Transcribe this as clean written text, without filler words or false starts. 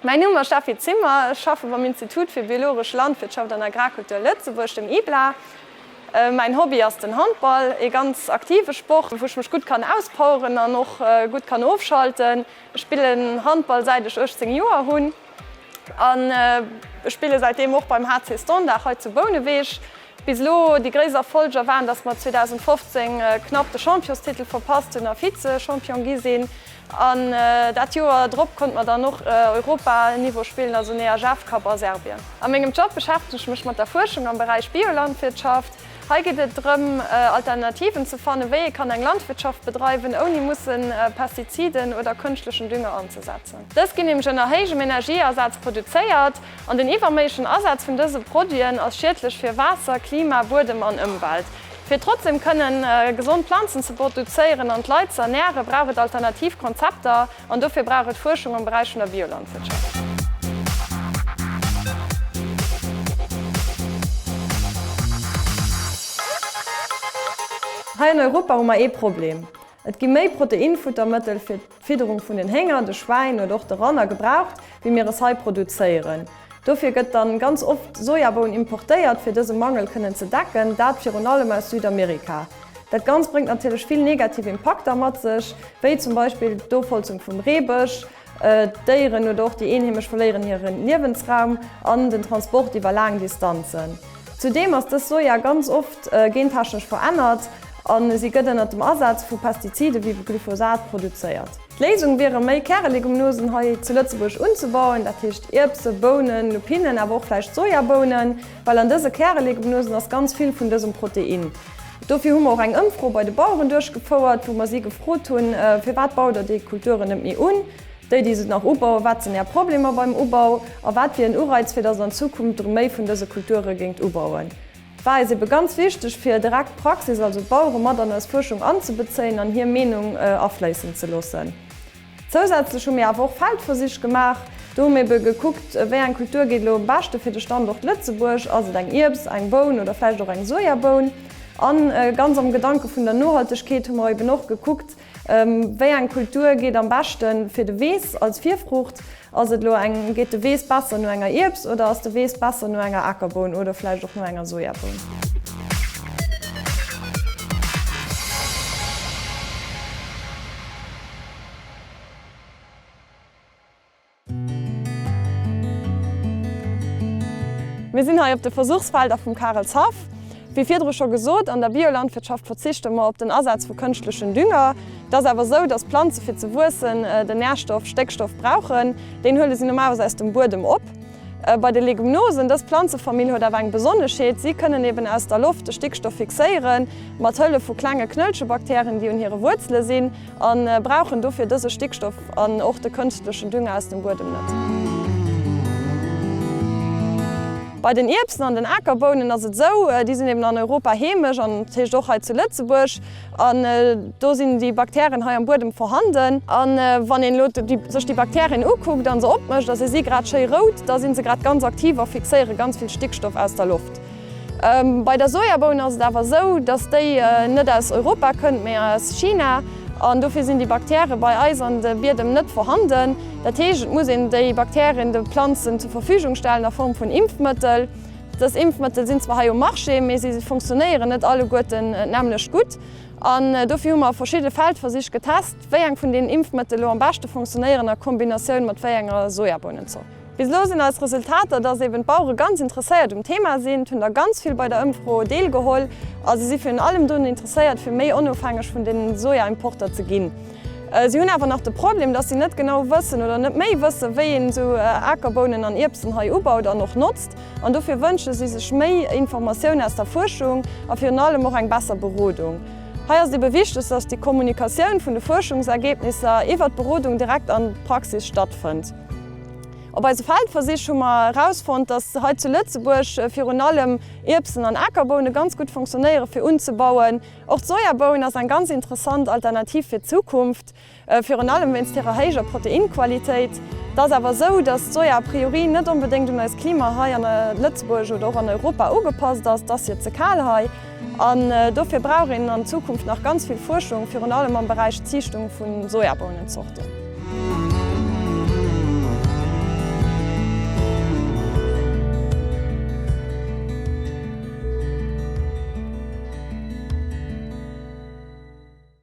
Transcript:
Mäin Numm ass Steffi Zimmer, ech schaffe beim Institut fir biologesch Landwirtschaft an Agrarkultur Lëtzebuerg, dem IBLA. Mäin Hobby ass den Handball, ee ganz aktive Sport, wou ech mech gutt kann auspoweren an och gutt kann ofschalten. Ech spillen Handball säit ech 18 Joer hunn an ech spille säitdeem och beim HC Standard hei zu Bouneweg. Bis elo déi gréisst Erfolger waren, dass mer 2015 knapp de Championstitel verpasst hunn a Vize-Champion gi sinn. An dat Joer drop konnte mer dann och Europa-Niveau spillen, also den EHF Cup a Serbien. A mengem Job beschäftegen ech mech mat der Fuerschung am Beräich Biolandwirtschaft. Hei geet et drëm, Alternativen ze fannen, wéi ee kann eng Landwirtschaft bedreiwen, ouni mussen Pestiziden oder kënschtlechen Dünger anzesetzen. Dës ginn nämlech ënner héijem Energieasaz produzéiert an den iwwerméissegen Asaz vun dëse Produiten ass schiedlech fir Waasser, Klima, Buedem an Ëmwelt. Fir trotzdem kënnen gesond Planzen ze produzéieren an d'Leit ze ernären, brauch et alternativ Konzepter an dofir brauch et Fuerschung am Beräich vun der Biolandwirtschaft. Hei an Europa hu mer ee Problem, Et gi méi Proteinfuttermëttel fir d'Fidderung vun den Hénger, de Schwäin oder och de Ranner gebraucht, wéi mir es hei produzéieren. Dofir gëtt dann ganz oft Sojaboun importéiert, fir dëse Mangel kënnen ze decken, dat virun allem aus Südamerika. Dat Ganzt bréngt natierlech vill negativ Impakter mat sech, wéi zum Beispill d'Ofholzung vum Reebësch, d'Déieren oder och déi Eenheemesch verléieren hire Liewensraum an den Transport iwwer laang Distanzen. Zudeem ass dës Soja ganz oft gentechnesch verännert a si gëtt ënnert dem Asaz vu Pestizide wéi Glyphosat produzéiert. D'Léisung wiere méi Käreleguminosen hei zu Lëtzebuerg unzebauen, dat heescht Ierbse, Bounen, Lupinen, awer och vläicht Sojabounen, well an dëse Käreleguminosen ass ganz vill vun dësem Protein. Dofir hu mer och eng Ëmfro bei de Baueren duerchgefouert, wou mer si gefrot hunn, Firwat baut der déi Kulturen net méi un? Déi, déi se nach ubauen, wat sinn är Problemer beim Ubau a wat wier en Ureiz, fir datt der an Zukunft erëm méi vun dëse Kulture géingt ubauen? Et war eis ebe ganz wichteg, fir direkt d'Praxis, also d'Bauere mat an eis Fuerschung anzebezéien an hir Meenung afléissen ze loossen. Zousätzlech hu mir awer och Feldversich gemaach. Do hu mir ebe gekuckt, wéi eng Kultur geet elo am beschte fir de Standort Lëtzebuerg. Ass et eng Ierbs, eng Boun oder vläicht och eng Sojaboun? An ganz am Gedanke vun der Nohaltegkeet hu mer eben och gekuckt, Wéi eng Kultur geet am beschten fir de Weess als Virfruucht? Ass et elo eng, geet de Weess besser no enger Ierbs oder ass de Weess besser no enger Akerboun oder vläicht och no enger Sojaboun? Mir sinn hei op de Versuchsfelder vum Karelshaff. Wéi virdru scho gesot, an der Biolandwirtschaft verzichte mer op den Asaz vu kënschtlechen Dünger. Et ass awer esou, dass Planze fir ze wuessen den Närstoff Stéckstoff brauchen. Deen huele si normalerweis aus dem Buedem op. Bei de Leguminosen, dës Planzefamill huet awer eng Besonneschheet, si kënnen eben aus der Loft de Stickstoff fixéieren, mat Hëllef vu klenge Knëllchebakterien, déi un hire Wuerzele sinn. A brauchen dofir dëse Stickstoff an och de kënschtlechen Dünger aus dem Buedem net. Bei den Ierbsen an den Akerbounen ass et esou, déi sinn eben an Europa heemesch an dat heescht och hei zu Lëtzebuerg. An do sinn déi Bakterien hei am Buedem vorhanden. A wann een elo sech déi Bakterien ukuckt a se opmécht a se si grad schéi rout, da si se grad ganz aktiv a fixéiere ganz vill Stickstoff aus der Loft. Bei der Sojaboun ass et awer esou, dass déi net aus Europa kënnt, mee aus China. An dofir sinn déi Bakterie bei eis an de Biedem net vorhanden. Dat heescht, et muss een déi Bakterien de Planzen zur Verfügung stellen a Form vun Impfmëttel. Dës Impfmëttel sinn zwar hei um Marché, mee si funktionéieren net alleguerten d'nämmlecht gutt. An dofir hu mer a verschidde Feldversich getest, wéi eng vun deenen Impfmëttel elo am beschte funktionéieren a Kombinatioun mat wéi enger Sojabounenzort. Bis elo sinn eis Resultater, dass eben d'Bauere ganz interesséiert um Thema sinn. Et hunn der ganz vill bei der Ëmfro deelgeholl a si si virun allem drun interesséiert, fir méi onofhängeg vun den Sojaimporter ze ginn. Si hunn awer nach de Problem, dass si net genau wëssen oder net méi wëssen, wéi een esou Akerbounen an Ierbsen hei ubaut an och notzt. An dofir wënsche si sech méi Informatioun aus der Fuerschung a virun allem och eng besser Berodung. Hei ass et ebe wichteg, dass déi Kommunikatioun vun de Fuerschungsergebnisser iwwert d'Berodung direkt an d'Praxis stattfënnt. Op eise Feldversich hu mer erausfonnt, dass hei zu Lëtzebuerg virun allem Ierbsen an Akerboune ganz gutt fonctionnéiere fir unzebauen. Och d'Sojaboun ass eng ganz interessant Alternativ fir d'Zukunft, virun allem wéinst hirer héijer Proteinqualitéit. Et ass awer esou, dass d'Soja a priori net onbedéngt un eist Klima hei an Lëtzebuerg oder och an Europa ugepasst ass. Et ass hir ze kal hei an dofir brauch een an Zukunft nach ganz vill Fuerschung, virun allem am Beräich Ziichtung vu Sojabounenzorten.